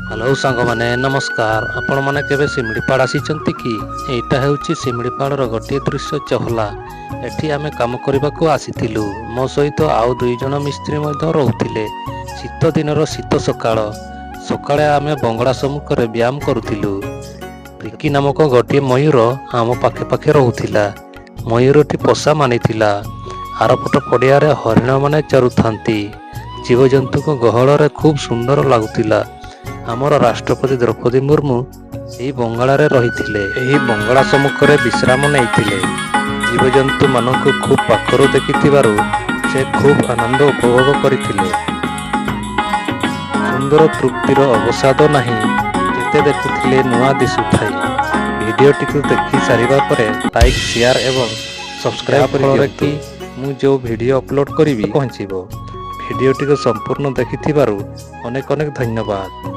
Hello ସାଙ୍ଗମାନେ, ନମସ୍କାର। ଆପଣମାନେ କେବେ ଶିମିଳିପାଳ ଆସିଛନ୍ତି କି? ଏଇଟା ହେଉଛି ଶିମିଳିପାଳର ଗୋଟିଏ ଦୃଶ୍ୟ, ଚହଲା। ଏଠି ଆମେ କାମ କରିବାକୁ ଆସିଥିଲୁ। ମୋ ସହିତ ଆଉ ଦୁଇ ଜଣ ମିସ୍ତ୍ରୀ ମଧ୍ୟ ରହୁଥିଲେ। ଶୀତ ଦିନର ଶୀତ ସକାଳ। ସକାଳେ ଆମେ ବଙ୍ଗଳା ସମ୍ମୁଖରେ ବ୍ୟାୟାମ କରୁଥିଲୁ। ପ୍ରିକି ନାମକ ଗୋଟିଏ ମୟୂର ଆମ ପାଖେ ପାଖେ ରହୁଥିଲା। ମୟୂରଟି ପୋଷା ମାନିଥିଲା। ଆରପଟ ପଡ଼ିଆରେ ହରିଣମାନେ ଚରୁଥାନ୍ତି। ଜୀବଜନ୍ତୁଙ୍କ ଗହଳରେ ଖୁବ୍ ସୁନ୍ଦର ଲାଗୁଥିଲା। ଆମର ରାଷ୍ଟ୍ରପତି ଦ୍ରୌପଦୀ ମୁର୍ମୁ ଏହି ବଙ୍ଗଳାରେ ରହିଥିଲେ। ଏହି ବଙ୍ଗଳା ସମ୍ମୁଖରେ ବିଶ୍ରାମ ନେଇଥିଲେ। ଜୀବଜନ୍ତୁମାନଙ୍କୁ ଖୁବ୍ ପାଖରୁ ଦେଖିଥିବାରୁ ସେ ଖୁବ୍ ଆନନ୍ଦ ଉପଭୋଗ କରିଥିଲେ। ସୁନ୍ଦର ତୃପ୍ତିର ଅବସାଦ ନାହିଁ, ଯେତେ ଦେଖୁଥିଲେ ନୂଆ ଦିଶୁଥାଏ। ଭିଡ଼ିଓଟିକୁ ଦେଖି ସାରିବା ପରେ ଲାଇକ୍, ସେୟାର ଏବଂ ସବସ୍କ୍ରାଇବ୍ ଫଳରେ କି ମୁଁ ଯେଉଁ ଭିଡ଼ିଓ ଅପଲୋଡ଼ କରିବି ପହଞ୍ଚିବ। ଭିଡ଼ିଓଟିକୁ ସମ୍ପୂର୍ଣ୍ଣ ଦେଖିଥିବାରୁ ଅନେକ ଅନେକ ଧନ୍ୟବାଦ।